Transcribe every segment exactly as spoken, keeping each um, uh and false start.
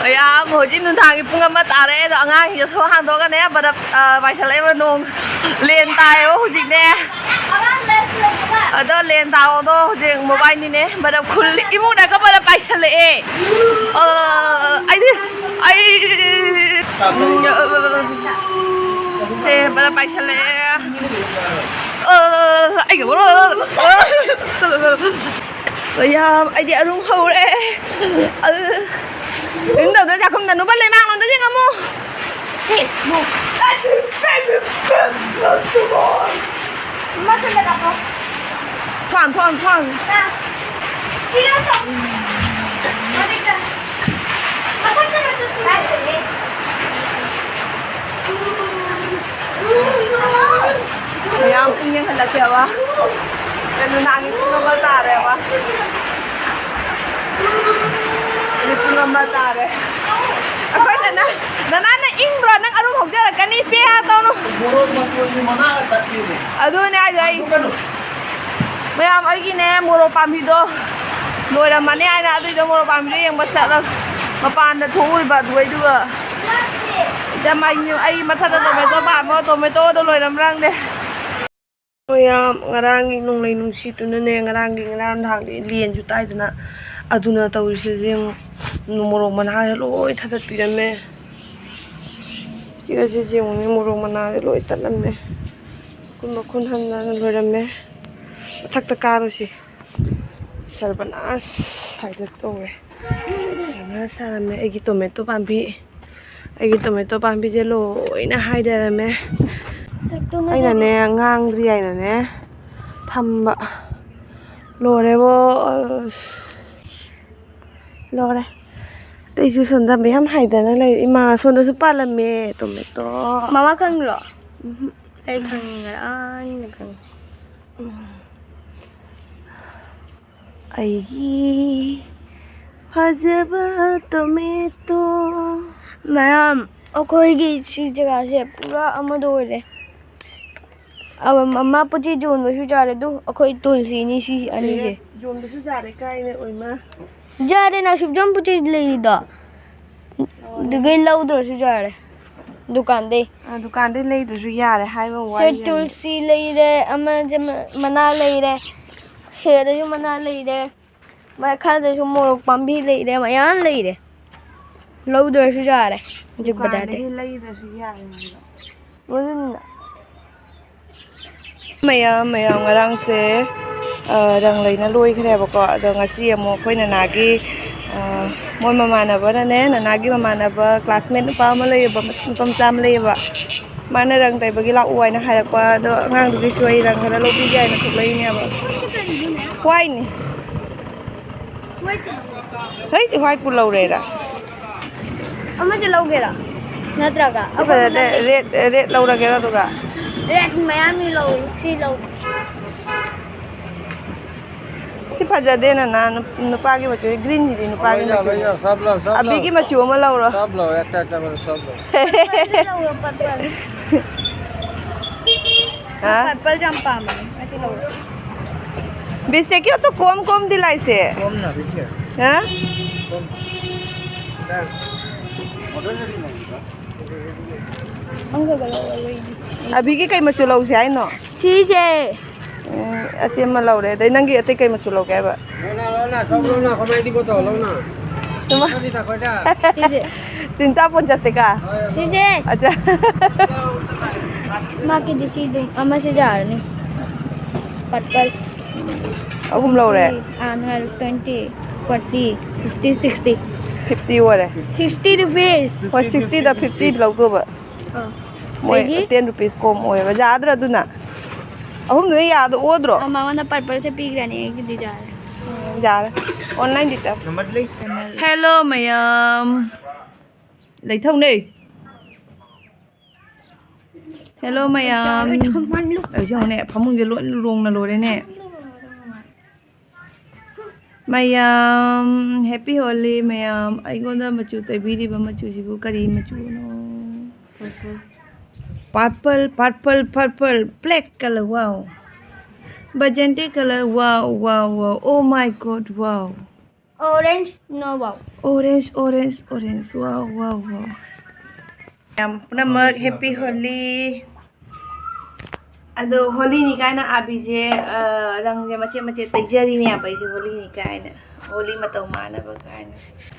ꯃꯌꯥꯝ, ꯍꯧꯖꯤꯛ ꯅꯨꯡꯗꯥꯡꯒꯤ ꯄꯨꯡ ꯑꯃ ꯇꯥꯔꯦ꯫ ꯑꯗꯣ ꯑꯉꯥꯡꯁꯤꯡꯁꯦ ꯊꯣꯡ ꯍꯥꯡꯗꯣꯛꯑꯒꯅꯦ, ꯕꯔꯞ, ꯑ, ꯄꯥꯏꯁꯜꯂꯛꯑꯦꯕ, ꯅꯣꯡ, ꯂꯦꯟ ꯇꯥꯏꯌꯦꯕ ꯍꯧꯖꯤꯛꯅꯦ꯫ ꯑꯗꯣ ꯂꯦꯟ ꯇꯥꯕꯗꯣ ꯍꯧꯖꯤꯛ ꯃꯣꯕꯥꯏꯜꯅꯤꯅꯦ, ꯕꯔꯞ ꯈꯨꯜ, ꯏꯃꯨꯡꯗꯒ ꯕꯔꯞ ꯄꯥꯏꯁꯜꯂꯛꯑꯦ꯫ ꯑ, ꯑꯩꯗꯤ, ꯑꯩ, ꯁꯦ, ꯕꯔꯞ ꯄꯥꯏꯁꯜꯂꯛꯑꯦ꯫ ꯑ, ꯑꯩꯒ ꯃꯔꯣꯜ ꯑꯃ, ꯃꯌꯥꯝ, ꯑꯩꯗꯤ ꯑꯔꯨꯝ ꯍꯧꯔꯦ꯫ ꯑ, ꯀꯩꯅꯣ ꯇꯧꯗ꯭ꯔꯥ, ꯆꯥꯛꯈꯨꯝꯗ ꯅꯨꯄꯥ ꯂꯩꯃꯥꯡꯂꯣꯝꯗ ꯌꯦꯡꯉꯝꯃꯨ꯫ ꯊꯣꯡ, ꯊꯣꯡ, ꯊꯣꯡ꯫ ꯃꯌꯥꯝ ꯄꯨꯡ ꯌꯦꯡꯍꯜꯂꯛꯀꯦꯕ꯫ ꯀꯩꯅꯣ, ꯅꯍꯥꯟꯒꯤ ꯄꯨꯡ ꯑꯃ ꯇꯥꯔꯦꯕ꯫ ꯍꯧꯖꯤꯛ ꯄꯨꯡ ꯑꯃ ꯇꯥꯔꯦ꯫ ꯑꯩꯈꯣꯏ ꯅꯅꯥ-, ꯅꯅꯥꯟꯅ ꯏꯪꯕ꯭ꯔꯣ? ꯅꯪ ꯑꯔꯨꯝ ꯍꯧꯖꯔꯛꯀꯅꯤ, ꯄꯦ ꯍꯥ ꯇꯧꯅꯨ꯫ ꯃꯣꯔꯣꯛ ꯃꯇꯣꯟꯒꯤ ꯃꯅꯥꯒ ꯇꯠꯂꯤꯅꯦ꯫ ꯑꯗꯨꯅꯦ ꯍꯥꯏꯁꯦ ꯑꯩ꯫ ꯑꯗꯨ ꯀꯩꯅꯣ꯫ ꯃꯌꯥꯝ, ꯑꯩꯒꯤꯅꯦ ꯃꯣꯔꯣꯛ ꯄꯥꯝꯕꯤꯗꯣ ꯂꯣꯏꯔꯝꯃꯅꯤ ꯍꯥꯏꯅ ꯑꯗꯨꯏꯗꯣ ꯃꯣꯔꯣꯛ ꯄꯥꯝꯕꯤꯗꯣ ꯌꯦꯡꯕ ꯆꯠꯂꯒ ꯃꯄꯥꯟꯗ ꯊꯣꯛꯎꯔꯤꯕ ꯑꯗꯨꯒ ꯑꯩ ꯃꯊꯛꯇ ꯇꯣꯃꯦꯇꯣ ꯄꯥꯝꯕ, ꯇꯣꯃꯦꯇꯣꯗꯣ ꯂꯣꯏꯔꯝꯕ꯭ꯔꯥ ꯈꯪꯗꯦ꯫ ꯃꯌꯥꯝ, ꯉꯔꯥꯡꯒꯤ ꯅꯣꯡꯂꯩ ꯅꯨꯡꯁꯤꯠꯇꯨꯅꯅꯦ, ꯉꯔꯥꯡꯒꯤ ꯉꯔꯥꯡ ꯅꯍꯥꯟꯒꯤ ꯂꯦꯟꯁꯨ ꯇꯥꯏꯗꯅ, ꯑꯗꯨꯅ ꯇꯧꯔꯤꯁꯦ ꯌꯦꯡꯉꯨ, ꯃꯣꯔꯣꯛ ꯃꯅꯥꯁꯦ ꯂꯣꯏ ꯊꯥꯗꯠꯄꯤꯔꯝꯃꯦ꯫ ꯁꯤꯒꯁꯦ ꯌꯦꯡꯉꯨꯅꯦ, ꯃꯣꯔꯣꯛ ꯃꯅꯥꯁꯦ ꯂꯣꯏ ꯇꯠꯂꯝꯃꯦ꯫ ꯃꯈꯨꯟ ꯃꯈꯨꯟ ꯍꯟꯅ ꯂꯣꯏꯔꯝꯃꯦ꯫ ꯃꯊꯛꯇ ꯀꯥꯔꯨꯁꯤ꯫ ꯁꯔꯕꯅꯥꯁ ꯍꯥꯏꯗ ꯇꯧꯔꯦ꯫ ꯁꯔꯕꯅꯥꯁ ꯁꯥꯔꯝꯃꯦ꯫ ꯑꯩꯒꯤ ꯇꯣꯃꯦꯇꯣ ꯄꯥꯝꯕꯤ, ꯑꯩꯒꯤ ꯇꯣꯃꯦꯇꯣ ꯄꯥꯝꯕꯤꯁꯦ ꯂꯣꯏꯅ ꯍꯥꯏꯊꯔꯝꯃꯦ꯫ ꯍꯦꯛꯇꯣ ꯅꯠꯇ꯭ꯔꯗꯤ ꯑꯩꯅꯅꯦ, ꯉꯥꯡꯗ꯭ꯔꯤ ꯍꯥꯏꯅꯅꯦ ꯊꯝꯕ꯫ ꯂꯣꯏꯔꯦꯕꯣ, ꯑꯁ, ꯂꯣꯏꯔꯦ꯫ ꯑꯇꯩꯁꯨ ꯁꯣꯝꯗ ꯃꯌꯥꯝ ꯍꯥꯏꯗꯅ ꯂꯩ꯫ ꯏꯃꯥ, ꯁꯣꯝꯗꯁꯨ ꯄꯥꯜꯂꯝꯃꯦ ꯇꯣꯃꯦꯇꯣ꯫ ꯃꯃꯥ ꯈꯪꯗ꯭ꯔꯣ? ꯎꯝꯍꯨꯝ꯫ ꯑꯩ ꯈꯪꯉꯤ, ꯉꯔꯥꯡꯅ ꯈꯪꯉꯤ꯫ ꯑꯩꯒꯤ ꯐꯖꯕ ꯇꯣꯃꯦꯇꯣ꯫ ꯃꯌꯥꯝ, ꯑꯩꯈꯣꯏꯒꯤ ꯁꯤ ꯖꯒꯥꯁꯦ ꯄꯨꯔꯥ ꯑꯃꯗ ꯑꯣꯏꯔꯦ꯫ ꯑꯗꯨꯒ ꯃꯃꯥ ꯄꯣꯠ ꯆꯩ ꯌꯣꯟꯕꯁꯨ ꯌꯥꯔꯦ, ꯑꯗꯨ ꯑꯩꯈꯣꯏ ꯇꯨꯜꯁꯤꯅꯤ ꯁꯤ ꯑꯅꯤꯁꯦ꯫ ꯌꯣꯟꯕꯁꯨ ꯌꯥꯔꯦ ꯀꯥꯏꯅ ꯑꯣꯏꯃ꯫ ꯌꯥꯔꯦ, ꯅꯥꯁꯨꯕꯖꯝ ꯄꯣꯠ ꯆꯩ ꯂꯩꯔꯤꯗꯣ꯫ ꯑꯗꯨꯒꯤ ꯂꯧꯗ꯭ꯔꯁꯨ ꯌꯥꯔꯦ ꯗꯨꯀꯥꯟꯗꯩ꯫ ꯑ, ꯗꯨꯀꯥꯟꯗꯩ ꯂꯩꯗ꯭ꯔꯁꯨ ꯌꯥꯔꯦ ꯍꯥꯏꯕ ꯁꯦ ꯋꯥꯔꯤ ꯂꯩ꯫ ꯇꯨꯜꯁꯤ ꯂꯩꯔꯦ, ꯑꯃꯁꯦ ꯃ-, ꯃꯅꯥ ꯂꯩꯔꯦ, ꯁꯦꯗꯁꯨ ꯃꯅꯥ ꯂꯩꯔꯦ, ꯃꯈꯥꯗꯁꯨ ꯃꯣꯔꯣꯛ ꯄꯥꯝꯕꯤ ꯂꯩꯔꯦ, ꯃꯌꯥꯝ ꯂꯩꯔꯦ꯫ ꯂꯧꯗ꯭ꯔꯁꯨ ꯌꯥꯔꯦ ꯍꯧꯖꯤꯛ ꯕꯖꯥꯔꯗꯩ꯫ ꯗꯨꯀꯥꯟꯗꯒꯤ ꯂꯩꯗ꯭ꯔꯁꯨ ꯌꯥꯔꯦ ꯍꯥꯏꯕ꯫ ꯑꯗꯨꯅ ꯃꯌꯥꯝ, ꯃꯌꯥꯝ ꯉꯔꯥꯡꯁꯦ, ꯑ, ꯔꯪ ꯂꯩꯅ ꯂꯣꯏꯈ꯭ꯔꯦꯕꯀꯣ꯫ ꯑꯗꯣ ꯉꯁꯤ ꯑꯃꯨꯛ ꯑꯩꯈꯣꯏ ꯅꯅꯥꯒꯤ, ꯑ, ꯃꯣꯏ ꯃꯃꯥꯟꯅꯕꯅꯅꯦ, ꯅꯅꯥꯒꯤ ꯃꯃꯥꯟꯅꯕ classmate ꯅꯨꯄꯥ ꯑꯃ ꯂꯩꯌꯦꯕ, ꯅꯨꯄꯥ ꯃꯆꯥ ꯑꯃ ꯂꯩꯌꯦꯕ꯫ ꯃꯥꯅ ꯔꯪ ꯇꯩꯕꯒꯤ ꯂꯥꯛꯑꯣ ꯍꯥꯏꯅ ꯍꯥꯏꯔꯛꯄ꯫ ꯑꯗꯣ ꯑꯉꯥꯡꯗꯨꯒꯤꯁꯨ ꯑꯩ ꯔꯪ ꯈꯔ ꯂꯧꯕꯤꯒꯦ ꯍꯥꯏꯅ ꯊꯣꯛꯂꯛꯏꯅꯦꯕ꯫ White ꯅꯤ꯫ ꯍꯩꯠ, white ꯄꯨ ꯂꯧꯔꯦꯔꯥ? ꯑꯃꯁꯦ ꯂꯧꯒꯦꯔꯥ? ꯅꯠꯇ꯭ꯔꯒ ꯁꯤ ꯐꯖꯗꯦ꯫ Red, red ꯂꯧꯔꯒꯦꯔꯣ ꯑꯗꯨꯒ? Red ꯃꯌꯥꯝ ꯂꯧ, ꯁꯤ ꯂꯧ꯫ ꯁꯤ ꯐꯖꯗꯦ, ꯅꯅꯥ, ꯅꯨ-, ꯅꯨꯄꯥꯒꯤ ꯃꯆꯨ, green ꯁꯤꯗꯤ ꯅꯨꯄꯥꯒꯤ ꯃꯆꯨ꯫ ꯁꯕ ꯂꯧ, ꯁꯕ ꯂꯧ꯫ ꯑꯕꯤꯒꯤ ꯃꯆꯨ ꯑꯃ ꯂꯧꯔꯣ꯫ ꯁꯕ ꯂꯧ, ꯑꯦꯛꯇ, ꯑꯦꯛꯇ ꯂꯧ, ꯁꯕ ꯂꯧ꯫ Purple ꯂꯧꯔꯣ, purple꯫ ꯍꯥ? Purple ꯌꯥꯝ ꯄꯥꯝꯕꯅꯦ, ꯑꯁꯤ ꯂꯧꯔꯣ꯫ ꯕꯤꯁꯇꯦꯛꯀꯤ ꯑꯣꯇꯣ ꯀꯣꯝ ꯀꯣꯝꯗꯤ ꯂꯥꯏꯁꯦ꯫ ꯀꯣꯝꯅ ꯕꯤꯁꯇꯦꯛ꯫ ꯍꯥ? ꯀꯣꯝ꯫ ꯑꯃꯈꯛ ꯂꯧꯔꯣ, ꯑꯩ꯫ ꯑꯕꯤꯒꯤ ꯀꯩ ꯃꯆꯨ ꯂꯧꯁꯦ ꯍꯥꯏꯅꯣ? ꯁꯤꯁꯦ꯫ ꯎꯝ, ꯑꯁꯤ ꯑꯃ ꯂꯧꯔꯦ꯫ ꯑꯗꯩ ꯅꯪꯒꯤ ꯑꯇꯩ ꯀꯩ ꯃꯆꯨ ꯂꯧꯒꯦ ꯍꯥꯏꯕ? ꯂꯧꯅ, ꯂꯧꯅ, ꯁꯣꯝ ꯂꯧꯅ, ꯈꯣꯃꯥꯏꯗꯤ ꯕꯣꯇꯜ ꯂꯧꯅ꯫ ꯏꯃꯥ꯫ ꯁꯣꯝꯗꯤ ꯇꯥꯈꯣꯏꯗ꯫ ꯁꯤꯁꯦ꯫ ꯇꯤꯟꯇꯥ ꯄꯣꯟ ꯆꯠꯁꯦꯀ? ꯁꯤꯁꯦ꯫ ꯑꯠꯆꯥ꯫ ꯃꯥꯒꯤꯗꯤ ꯁꯤ ꯑꯗꯨꯝ ꯑꯃꯁꯦ ꯌꯥꯔꯅꯤ꯫ Purple꯫ ꯑꯍꯨꯝ ꯂꯧꯔꯦ꯫ ꯑꯥ, ꯅꯨꯡꯉꯥꯏꯔꯦ꯫ Twenty, forty, fifty, sixty꯫ Fifty ꯑꯣꯏꯔꯦ꯫ Sixty rupees꯫ ꯍꯣꯏ, sixty ꯗ fifty ꯂꯧꯗꯧꯕ꯫ ꯑꯥ꯫ ꯃꯣꯏ ꯑꯗꯒꯤ ten rupees ꯀꯣꯝ ꯑꯣꯏꯌꯦꯕ꯫ ꯌꯥꯗ꯭ꯔꯥ ꯑꯗꯨꯅ? ꯑꯍꯨꯝꯗꯨꯅ ꯌꯥꯗ ꯑꯣꯗ꯭ꯔꯣ? ꯑꯥ, ꯃꯉꯣꯟꯗ purple ꯁꯦ ꯄꯤꯈ꯭ꯔꯅꯤ, ꯑꯩꯒꯤꯗꯤ ꯌꯥꯔꯦ꯫ ꯎꯝ, ꯌꯥꯔꯦ꯫ Online ꯗꯤ ꯇꯧ꯫ Hello ꯃꯌꯥꯝ꯫ ꯂꯩꯊꯧꯅꯦ꯫ Hello ꯃꯌꯥꯝ꯫ ꯑꯩꯁꯨ ꯌꯦꯡꯉꯨꯅꯦ, ꯐꯃꯨꯡꯁꯦ ꯂꯣꯏ ꯂꯣꯡꯅ ꯂꯣꯏꯔꯦꯅꯦ꯫ ꯃꯌꯥꯝ, Happy Holi ꯃꯌꯥꯝ꯫ ꯑꯩꯉꯣꯟꯗ ꯃꯆꯨ ꯇꯩꯕꯤꯔꯤꯕ ꯃꯆꯨꯁꯤꯕꯨ ꯀꯔꯤ ꯃꯆꯨꯅꯣ? Purple, purple, purple, black color, wow. Burgundy color, wow, wow, wow. Oh my God, wow. Orange, no, wow. Orange, orange, orange. Wow, wow, wow. ꯌꯥꯝ ꯄꯨꯝꯅꯃꯛ happy Holi꯫ ꯑꯗꯣ ꯍꯣꯂꯤꯅꯤ ꯀꯥꯏꯅ ꯑꯥꯕꯤꯁꯦ, ꯑ, ꯔꯪꯁꯦ ꯃꯆꯦꯠ ꯃꯆꯦꯠ ꯇꯩꯖꯔꯤꯅꯦꯕ ꯑꯩꯁꯦ ꯍꯣꯂꯤꯅꯤ ꯀꯥꯏꯅ, ꯍꯣꯂꯤ ꯃꯇꯧ ꯃꯥꯟꯅꯕ ꯀꯥꯏꯅ꯫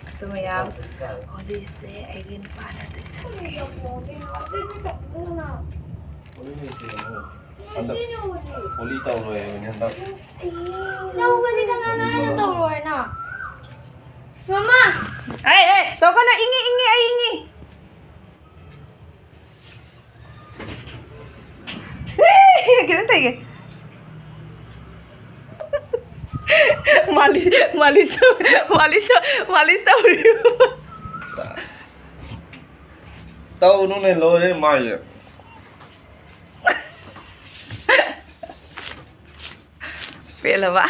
ꯑꯗꯨ ꯃꯌꯥꯝ ꯍꯣꯂꯤꯁꯦ ꯑꯩꯒꯤ ꯅꯨꯄꯥꯅ ꯇꯩꯁꯜꯂꯦ꯫ ꯍꯟꯗꯛ ꯍꯣꯂꯤ ꯇꯧꯔꯣꯏ ꯍꯥꯏꯕꯅꯤ ꯍꯟꯗꯛ꯫ ꯇꯧꯕꯅꯤ ꯀꯅꯥꯅ ꯍꯥꯏꯅ ꯇꯧꯔꯣꯏꯅ? ꯃꯃꯥ! ꯑꯦ, ꯑꯦ, ꯇꯧꯀꯅꯨ, ꯏꯪꯉꯤ, ꯏꯪꯉꯤ, ꯑꯩ ꯏꯪꯉꯤ꯫ ꯈꯤꯇꯪ ꯇꯩꯒꯦ꯫ ꯃꯥꯂꯤ-, ꯃꯥꯂꯤꯁ ꯇꯧ-, ꯃꯥꯂꯤꯁ ꯇꯧ-, ꯃꯥꯂꯤꯁ ꯇꯧꯔꯤꯕ꯫ ꯇꯧꯅꯨꯅꯦ, ꯂꯣꯏꯔꯦ ꯃꯥꯏꯁꯦ꯫ ꯄꯦꯜꯂꯕ?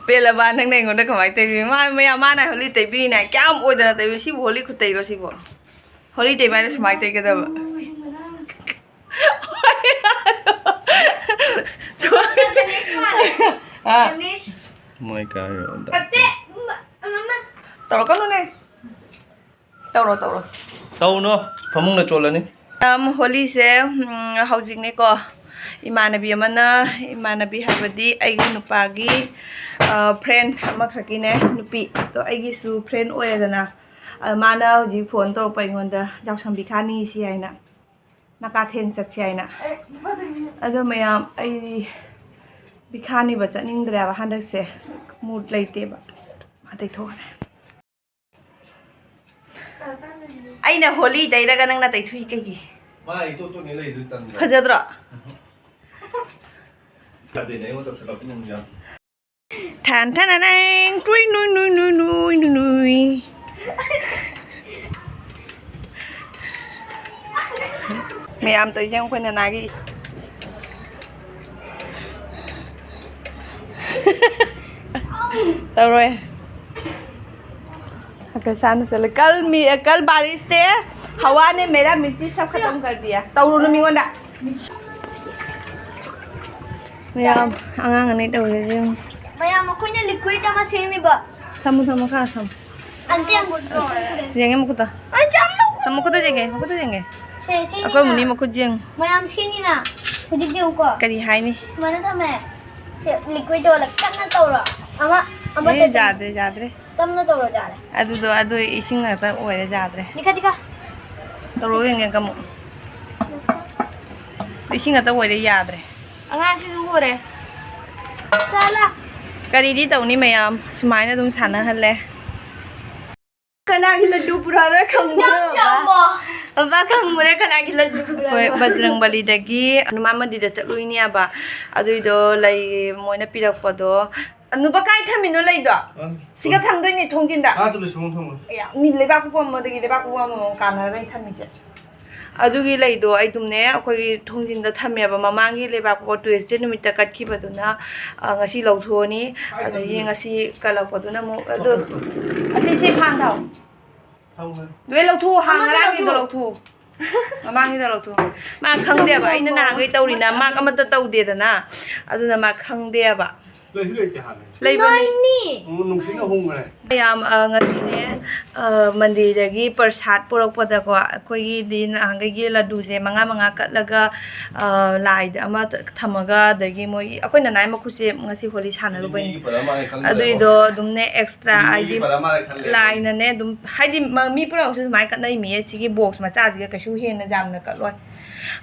ꯄꯦꯜꯂꯕ? ꯅꯪꯅ ꯑꯩꯉꯣꯟꯗ ꯀꯃꯥꯏꯅ ꯇꯩꯕꯤ? ꯃꯥ, ꯃꯌꯥꯝ, ꯃꯥꯅ ꯍꯣꯂꯤ ꯇꯩꯕꯤꯔꯤꯅꯦ꯫ ꯀꯌꯥꯝ ꯑꯣꯏꯗꯅ ꯇꯩꯕꯤ? ꯁꯤꯕꯨ ꯍꯣꯂꯤ ꯈꯨꯇꯩꯔꯣ ꯁꯤꯕꯨ? ꯍꯣꯂꯤ ꯇꯩꯕ ꯍꯥꯏꯅ ꯁꯨꯃꯥꯏꯅ ꯇꯩꯒꯗꯕ꯫ ꯁꯨꯃꯥꯏꯅ꯫ ꯑꯥ꯫ ꯃꯣꯏ ꯀꯥꯏ ꯑꯝꯇ꯫ ꯇꯧꯔꯛꯀꯅꯨꯅꯦ꯫ ꯇꯧꯔꯣ, ꯇꯧꯔꯣ꯫ ꯇꯧꯅꯣ, ꯐꯃꯨꯡꯗ ꯆꯣꯠꯂꯅꯤ꯫ ꯑꯝ, ꯍꯣꯂꯤꯁꯦ, ꯎꯝ, ꯍꯧꯖꯤꯛꯅꯦꯀꯣ, ꯏꯃꯥꯟꯅꯕꯤ ꯑꯃꯅ, ꯏꯃꯥꯟꯅꯕꯤ ꯍꯥꯏꯕꯗꯤ ꯑꯩꯒꯤ ꯅꯨꯄꯥꯒꯤ, ꯑ, friend ꯑꯃꯈꯛꯀꯤꯅꯦ, ꯅꯨꯄꯤ꯫ ꯑꯗꯣ ꯑꯩꯒꯤꯁꯨ friend ꯑꯣꯏꯔꯦꯗꯅ, ꯑ, ꯃꯥꯅ ꯍꯧꯖꯤꯛ phone ꯇꯧꯔꯛꯄ ꯑꯩꯉꯣꯟꯗ, ꯌꯥꯎꯁꯪ ꯄꯤꯈꯥꯅꯤ ꯁꯤ ꯍꯥꯏꯅ, ꯅꯥꯀꯥꯊꯦꯟ ꯆꯠꯁꯤ ꯍꯥꯏꯅ꯫ ꯑꯗꯣ ꯃꯌꯥꯝ, ꯑꯩ ꯄꯤꯈꯥꯅꯤꯕ ꯆꯠꯅꯤꯡꯗ꯭ꯔꯦꯕ ꯍꯟꯗꯛꯁꯦ, mood ꯂꯩꯇꯦꯕ꯫ ꯃꯥ ꯇꯩꯊꯣꯛꯈ꯭ꯔꯦ꯫ ꯑꯩꯅ ꯍꯣꯂꯤ ꯇꯩꯔꯒ ꯅꯪꯅ ꯇꯩꯊꯣꯛꯏ ꯀꯩꯒꯤ? ꯃꯥ ꯏꯇꯣꯛ ꯇꯣꯛꯉꯩ ꯂꯩꯗꯨ ꯇꯟꯗ꯭ꯔꯣ? ꯐꯖꯗ꯭ꯔꯣ? ꯌꯥꯗꯦꯅꯦ, ꯑꯩꯉꯣꯟꯗ ꯇꯧꯁꯜꯂꯛꯄ ꯅꯪꯁꯨ ꯌꯥꯝ꯫ ꯊꯥꯟ ꯊꯥꯅ ꯅꯪ ꯇꯨꯏ ꯅꯨꯏ ꯅꯨꯏ ꯅꯨꯏ ꯅꯨꯏ ꯅꯨꯏ ꯅꯨꯏ꯫ ꯃꯌꯥꯝ ꯇꯧꯔꯤꯁꯦ ꯌꯦꯡꯉꯨ, ꯑꯩꯈꯣꯏ ꯅꯅꯥꯒꯤ꯫ ꯇꯧꯔꯣꯏ꯫ ꯍꯥꯏꯐꯦꯠ ꯁꯥꯟꯅ ꯆꯠꯂꯦ꯫ कल मी, कल बारिश थे, हवा ने मेरा मिर्ची सब खत्म कर दिया। ꯇꯧꯔꯨꯅꯨ ꯃꯤꯉꯣꯟꯗ꯫ ꯃꯌꯥꯝ ꯑꯉꯥꯡ ꯑꯅꯤ ꯇꯧꯔꯤꯁꯦ ꯌꯦꯡꯉꯨ꯫ ꯃꯌꯥꯝ ꯑꯩꯈꯣꯏꯅ liquid ꯑꯃ ꯁꯦꯝꯃꯤꯕ꯫ ꯊꯝꯃꯨ, ꯊꯝꯃꯨ, ꯈꯔ ꯊꯝꯃꯨ꯫ ꯑꯝꯇ ꯌꯦꯡꯉꯨ꯫ ꯑꯁ, ꯌꯦꯡꯉꯦ ꯃꯈꯨꯠꯇꯣ꯫ ꯑꯩ ꯌꯥꯝ ꯅꯣꯛ-, ꯃꯈꯨꯠꯇꯣ ꯌꯦꯡꯒꯦ, ꯃꯈꯨꯠꯇꯣ ꯌꯦꯡꯒꯦ꯫ ꯁꯦ, ꯁꯤꯅꯤꯅ꯫ ꯑꯩꯈꯣꯏ ꯃꯨꯅꯤ ꯃꯈꯨꯠ ꯌꯦꯡꯉꯨ꯫ ꯃꯌꯥꯝ ꯁꯤꯅꯤꯅ꯫ ꯍꯧꯖꯤꯛ ꯌꯦꯡꯉꯨꯀꯣ꯫ ꯀꯔꯤ ꯍꯥꯏꯅꯤ? ꯁꯨꯃꯥꯏꯅ ꯊꯝꯃꯦ꯫ ꯁꯦ, liquidꯗꯣ ꯂꯩ-, ꯀꯟꯅ ꯇꯧꯔꯣ꯫ ꯑꯃ, ꯑꯃ ꯑꯦ, ꯇꯧꯁꯤꯜꯂꯨ꯫ ꯌꯥꯗ꯭ꯔꯦ, ꯌꯥꯗ꯭ꯔꯦ꯫ ꯇꯞꯅ ꯇꯧꯔꯣ, ꯌꯥꯔꯦ꯫ ꯑꯗꯨꯗꯣ, ꯑꯗꯨ ꯏꯁꯤꯡ ꯉꯥꯛꯇ ꯑꯣꯏꯔꯦ, ꯌꯥꯗ꯭ꯔꯦ꯫ ꯂꯤꯈꯠ, ꯂꯤꯈꯠ꯫ ꯇꯧꯔꯣ ꯌꯦꯡꯒꯦ, ꯀꯃꯨꯛ꯫ ꯏꯁꯤꯡ ꯉꯥꯛꯇ ꯑꯣꯏꯔꯦ, ꯌꯥꯗ꯭ꯔꯦ꯫ ꯑꯉꯥꯡꯁꯤꯁꯨ ꯍꯣꯔꯦ꯫ ꯁꯥꯂꯥ꯫ ꯀꯔꯤꯗꯤ ꯇꯧꯅꯤ ꯃꯌꯥꯝ, ꯁꯨꯃꯥꯏꯅ ꯑꯗꯨꯝ ꯁꯥꯟꯅꯍꯜꯂꯦ꯫ ꯀꯅꯥꯒꯤ ꯂꯗꯨ ꯄꯨꯔꯥꯅꯣ ꯈꯪꯕ꯭ꯔꯣ, ꯌꯥꯝ ꯕꯕꯥ? ꯌꯥꯝꯃꯣ꯫ ꯕꯕꯥ ꯈꯪꯕ꯭ꯔꯥ ꯀꯅꯥꯒꯤ ꯂꯗꯨ ꯄꯨꯔꯥꯅꯣ? ꯑꯩꯈꯣꯏ ꯕꯖꯔꯪ ꯕꯂꯤꯗꯒꯤ ꯍꯅꯨꯃꯥꯟ ꯃꯟꯗꯤꯔꯗ ꯆꯠꯂꯨꯏꯅꯦꯕ꯫ ꯑꯗꯨꯏꯗꯣ ꯂꯩ ꯃꯣꯏꯅ ꯄꯤꯔꯛꯄꯗꯣ꯫ ꯅꯨꯄꯥ ꯀꯥꯏ ꯊꯝꯃꯤꯅꯣ ꯂꯩꯗꯣ? ꯑ, ꯁꯤꯒ ꯊꯝꯗꯣꯏꯅꯦ ꯊꯣꯡꯖꯤꯟꯗ꯫ ꯑꯥ, ꯆꯠꯂꯨ, ꯁꯨꯃꯥꯡ ꯊꯝꯃꯣ꯫ ꯑꯌꯥ, ꯃꯤ ꯂꯩꯕꯥꯛ ꯄꯣꯛꯄ ꯑꯃꯗꯒꯤ ꯂꯩꯕꯥꯛ ꯄꯣꯛꯄ ꯑꯃꯃꯝ ꯀꯥꯟꯅꯔꯒ ꯑꯩꯅ ꯊꯝꯃꯤꯁꯦ꯫ ꯑꯗꯨꯒꯤ ꯂꯩꯗꯣ ꯑꯩ ꯑꯗꯨꯝꯅꯦ ꯑꯩꯈꯣꯏꯒꯤ ꯊꯣꯡꯖꯤꯟꯗ ꯊꯝꯃꯦꯕ꯫ ꯃꯃꯥꯡꯒꯤ ꯂꯩꯕꯥꯛꯄꯣꯛꯄ Tuesday ꯅꯨꯃꯤꯠꯇ ꯀꯠꯈꯤꯕꯗꯨꯅ, ꯑ, ꯉꯁꯤ ꯂꯧꯊꯣꯛꯑꯅꯤ꯫ ꯑꯗꯒꯤ ꯉꯁꯤ ꯀꯠꯂꯛꯄꯗꯨꯅ ꯑꯃꯨꯛ ꯑꯗꯨ, ꯑꯁꯤ, ꯁꯤ ꯐꯥꯟ ꯊꯥꯎ꯫ ꯊꯝꯈ꯭ꯔꯦ꯫ ꯂꯣꯏ ꯂꯧꯊꯣꯛꯑꯣ, ꯍꯥꯡ ꯑꯃꯗ ꯉꯔꯥꯡꯒꯤꯗꯣ ꯂꯧꯊꯣꯛꯑꯣ꯫ ꯂꯧꯊꯣꯛꯑꯣ꯫ ꯃꯃꯥꯡꯒꯤꯗꯣ ꯂꯧꯊꯣꯛꯑꯣ꯫ ꯃꯥ ꯈꯪꯗꯦꯕ, ꯑꯩꯅ ꯅꯍꯥꯟꯈꯩ ꯇꯧꯔꯤꯅ ꯃꯥ ꯑꯃꯠꯇ ꯇꯧꯗꯦꯗꯅ꯫ ꯑꯗꯨꯅ ꯃꯥ ꯈꯪꯗꯦꯕ꯫ ꯂꯩꯁꯨ ꯂꯩꯇꯦ ꯍꯥꯟꯅ꯫ ꯂꯩꯕꯅꯤ꯫ ꯅꯣꯏꯅꯤ꯫ ꯎꯝ, ꯅꯨꯡꯁꯤꯠꯅ ꯍꯨꯝꯈ꯭ꯔꯦ꯫ ꯃꯌꯥꯝ, ꯑ, ꯉꯁꯤꯅꯦ, ꯑ, ꯃꯟꯗꯤꯔꯗꯒꯤ ꯄ꯭ꯔꯁꯥꯗ ꯄꯨꯔꯛꯄꯗꯀꯣ, ꯑꯩꯈꯣꯏꯒꯤꯗꯤ ꯅꯍꯥꯟꯈꯩꯒꯤ ꯂꯗꯨꯁꯦ ꯃꯉꯥ ꯃꯉꯥ ꯀꯠꯂꯒ, ꯑ, ꯂꯥꯏꯗ ꯑꯃ ꯊꯝꯃꯒ, ꯑꯗꯒꯤ ꯃꯣꯏꯒꯤ, ꯑꯩꯈꯣꯏ ꯅꯅꯥꯏ ꯃꯈꯨꯠꯁꯦ ꯉꯁꯤ ꯍꯣꯂꯤ ꯁꯥꯟꯅꯔꯨꯕꯩꯅꯦ꯫ ꯃꯤꯒꯤ ꯄꯔꯥ ꯃꯥꯜꯂꯦ ꯈꯜꯂꯦꯕ꯫ ꯑꯗꯨꯏꯗꯣ ꯑꯗꯨꯝꯅꯦ, extra ꯃꯤꯒꯤ ꯍꯥꯏꯗꯤ ꯄꯔꯥ ꯃꯥꯜꯂꯦ ꯈꯜꯂꯦꯕ꯫ ꯂꯥꯏꯅꯅꯦ ꯑꯗꯨꯝ, ꯍꯥꯏꯗꯤ ꯃ-, ꯃꯤ ꯄꯨꯝꯅꯃꯛꯁꯨ ꯑꯗꯨꯃꯥꯏꯅ ꯀꯠꯅꯩꯃꯤ, ꯁꯤꯒꯤ box ꯃꯆꯥꯁꯤꯒ ꯀꯩꯁꯨ ꯍꯦꯟꯅ ꯌꯥꯝꯅ ꯀꯠꯂꯣꯏ꯫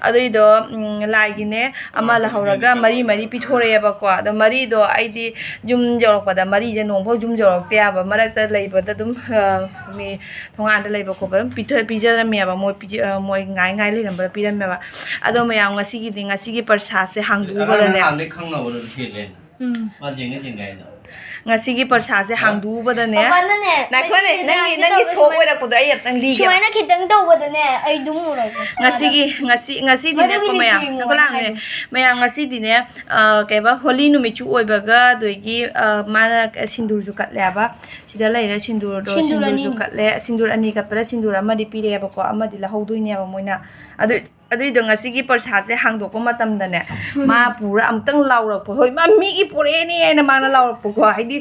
ꯑꯗꯨꯏꯗꯣ, ꯎꯝ, ꯂꯥꯏꯒꯤꯅꯦ ꯑꯃ ꯂꯧꯍꯧꯔꯒ ꯃꯔꯤ ꯃꯔꯤ ꯄꯤꯊꯣꯔꯛꯑꯦꯕꯀꯣ꯫ ꯑꯗꯣ ꯃꯔꯤꯗꯣ ꯑꯩꯗꯤ ꯌꯨꯝ ꯌꯧꯔꯛꯄꯗ, ꯃꯔꯤꯁꯦ ꯅꯣꯡꯐꯥꯎ ꯌꯨꯝ ꯌꯧꯔꯛꯇꯦ ꯍꯥꯏꯕ, ꯃꯔꯛꯇ ꯂꯩꯕꯗ ꯑꯗꯨꯝ, ꯑ, ꯃꯤ ꯊꯣꯡꯒꯥꯟꯗ ꯂꯩꯕ ꯈꯣꯠꯄ ꯑꯗꯨꯝ ꯄꯤꯊ-, ꯄꯤꯖꯔꯝꯃꯦꯕ꯫ ꯃꯣꯏ ꯄꯤꯖ-, ꯑ, ꯃꯣꯏ ꯉꯥꯏ ꯉꯥꯏ ꯂꯩꯔꯝꯕꯗ ꯄꯤꯔꯝꯃꯦꯕ꯫ ꯑꯗꯣ ꯃꯌꯥꯝ, ꯉꯁꯤꯒꯤꯗꯤ, ꯉꯁꯤꯒꯤ ꯄ꯭ꯔꯁꯥꯗꯁꯦ ꯑꯉꯥꯡ ꯍꯥꯡꯗꯣꯛꯎꯕꯗꯅꯦ, ꯅꯍꯥꯟꯗꯩ ꯈꯪꯅꯕꯗꯣ ꯆꯦꯜꯂꯦ꯫ ꯎꯝ꯫ ꯃꯥ ꯌꯦꯡꯉꯦ ꯌꯦꯡꯉꯦ ꯍꯥꯏꯗꯣ꯫ ꯉꯁꯤꯒꯤ ꯄ꯭ꯔꯁꯥꯗꯁꯦ ꯍꯥ? ꯍꯥꯡꯗꯣꯛꯎꯕꯗꯅꯦ꯫ ꯄꯥꯄꯥꯅꯅꯦ, ꯅꯥꯈꯣꯅꯦ, ꯉꯁꯤꯁꯦ ꯅꯪꯒꯤ, ꯉꯁꯤ ꯅꯪꯒꯤ ꯇꯧꯕ ꯁꯣꯛ ꯁꯨꯃꯥꯏꯅ, ꯑꯣꯏꯔꯛꯄꯗꯣ ꯑꯩ ꯑꯝꯇꯪ ꯂꯤꯒꯦꯕ꯫ ꯁꯨꯃꯥꯏꯅ ꯈꯤꯇꯪ ꯇꯧꯕꯗꯅꯦ, ꯑꯩ ꯑꯗꯨꯝ ꯎꯔꯒꯦ꯫ ꯉꯁꯤꯒꯤ, ꯉꯁꯤ, ꯉꯁꯤꯗꯤꯅꯦꯀꯣ ꯃꯗꯨꯒꯤꯗꯤ ꯃꯌꯥꯝ, ꯆꯤꯡꯉꯣ ꯉꯥꯏꯈꯣ ꯂꯥꯛꯑꯣꯅꯦ꯫ ꯍꯥꯏꯗꯣ꯫ ꯃꯌꯥꯝ ꯉꯁꯤꯗꯤꯅꯦ, ꯑ, ꯀꯩꯕ, ꯍꯣꯂꯤ ꯅꯨꯃꯤꯠꯁꯨ ꯑꯣꯏꯕꯒ, ꯑꯗꯒꯤ, ꯑ, ꯃꯥꯅ ꯁꯤꯟꯗꯨꯔꯁꯨ ꯀꯠꯂꯦꯕ꯫ ꯁꯤꯗ ꯂꯩꯔꯦ ꯁꯤꯟꯗꯨꯔꯗꯣ, ꯁꯤꯟꯗꯨꯔ ꯁꯤꯟꯗꯨꯔꯁꯨ ꯑꯅꯤ꯫ ꯀꯠꯂꯦ꯫ ꯁꯤꯟꯗꯨꯔ ꯑꯅꯤ ꯀꯠꯄꯗ ꯁꯤꯟꯗꯨꯔ ꯑꯃꯗꯤ ꯄꯤꯔꯛꯑꯦꯕꯀꯣ, ꯑꯃꯗꯤ ꯂꯧꯍꯧꯗꯣꯏꯅꯦꯕ ꯃꯣꯏꯅ꯫ ꯑꯗꯨ ꯑꯗꯨꯏꯗꯣ ꯉꯁꯤꯒꯤ ꯄ꯭ꯔꯁꯥꯗꯁꯦ ꯍꯥꯡꯗꯣꯛꯄ ꯃꯇꯝꯗꯅꯦ, ꯃꯥ ꯄꯨꯔ ꯑꯃꯨꯛꯇꯪ ꯂꯥꯎꯔꯛꯄ, ꯍꯣꯏ, ꯃꯥ ꯃꯤꯒꯤ ꯄꯣꯔꯛꯑꯦꯅꯦ ꯍꯥꯏꯅ ꯃꯥꯅ ꯂꯥꯎꯔꯛꯄꯀꯣ, ꯍꯥꯏꯗꯤ,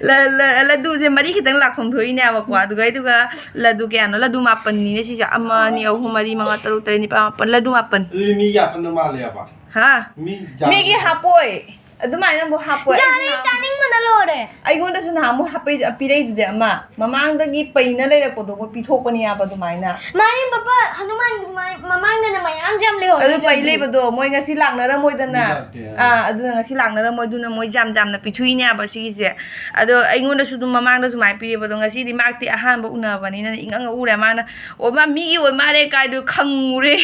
ꯂ- ꯂ- ꯂꯗꯨꯁꯦ ꯃꯔꯤ ꯈꯤꯇꯪ ꯂꯥꯛꯐꯝ ꯊꯣꯛꯏꯅꯦꯕꯀꯣ, ꯑꯗꯨꯒ ꯑꯗꯨꯒ ꯂꯗꯨ ꯀꯌꯥꯅꯣ? ꯂꯗꯨ ꯃꯥꯄꯟꯅꯤꯅꯦ ꯁꯤꯁꯦ, ꯑꯃ, ꯑꯅꯤ, ꯑꯍꯨꯝ, ꯃꯔꯤ, ꯃꯉꯥ, ꯇꯔꯨꯛ, ꯇꯔꯦꯠ, ꯅꯤꯄꯥꯜ, ꯃꯥꯄꯟ, ꯂꯗꯨ ꯃꯥꯄꯟ꯫ ꯑꯗꯨꯗꯤ ꯃꯤꯒꯤ ꯑꯄꯟꯕ ꯃꯥꯜꯂꯦꯕ꯫ ꯍꯥ? ꯃꯤ ꯌꯥꯝ- ꯃꯤꯒꯤ ꯍꯥꯞꯄꯣꯏ, ꯑꯗꯨꯃꯥꯏꯅ ꯑꯃꯨꯛ ꯍꯥꯞꯄꯣꯏ꯫ ꯌꯥꯔꯦ, ꯆꯥꯅꯤꯡꯕꯅ ꯂꯣꯏꯔꯦ꯫ ꯑꯩꯉꯣꯟꯗꯁꯨ ꯅꯍꯥꯟ ꯑꯃꯨꯛ ꯍꯥꯄꯩ ꯄꯤꯔꯛꯏꯗꯨꯗꯤ, ꯑꯃ ꯃꯃꯥꯡꯗꯒꯤ ꯄꯩꯅ ꯂꯩꯔꯛꯄꯗꯣ ꯄꯤꯊꯣꯛꯄꯅꯦ ꯍꯥꯏꯕ ꯑꯗꯨꯃꯥꯏꯅ꯫ ꯃꯥꯅꯦ ꯄꯥꯄꯥ, ꯍꯅꯨꯃꯥꯟ ꯃ- ꯃꯃꯥꯡꯗꯅ ꯃꯌꯥꯝ ꯌꯥꯝ ꯂꯩꯍꯧꯔꯦ꯫ ꯑꯗꯨ ꯄꯩ ꯂꯩꯕꯗꯣ ꯃꯣꯏ ꯉꯁꯤ ꯂꯥꯛꯅꯔꯝꯃꯣꯏꯗꯅ꯫ ꯃꯤ ꯂꯥꯛꯇꯦ꯫ ꯑꯥ, ꯑꯗꯨꯅ ꯉꯁꯤ ꯂꯥꯛꯅꯔꯝꯃꯣꯏ, ꯑꯗꯨꯅ ꯃꯣꯏ ꯌꯥꯝ ꯌꯥꯝꯅ ꯄꯤꯊꯣꯛꯏꯅꯦ ꯍꯥꯏꯕ ꯁꯤꯒꯤꯁꯦ꯫ ꯑꯗꯣ ꯑꯩꯉꯣꯟꯗꯁꯨ ꯑꯗꯨꯝ ꯃꯃꯥꯡꯗ ꯁꯨꯃꯥꯏꯅ ꯄꯤꯔꯦꯕ, ꯑꯗꯣ ꯉꯁꯤꯗꯤ ꯃꯥꯛꯇꯤ ꯑꯍꯥꯟꯕ ꯎꯅꯕꯅꯤꯅ ꯏꯉꯛ ꯉꯛꯎꯔꯦ꯫ ꯃꯥꯅ, "ꯑꯣ, ꯃꯥ ꯃꯤꯒꯤ ꯑꯣꯏ ꯃꯥꯜꯂꯦ" ꯀꯥꯏꯗꯨ ꯈꯪꯉꯨꯔꯦ꯫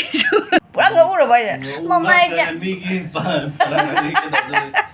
ꯄꯨꯔꯥ ꯉꯛꯎꯔꯕ ꯍꯥꯏꯁꯦ? ꯃꯃꯥꯏ ꯆ- ꯃꯤꯒꯤ ꯄꯥꯟ- ꯄꯥꯟ- ꯀꯩꯗꯧꯗꯣꯏꯅꯣ?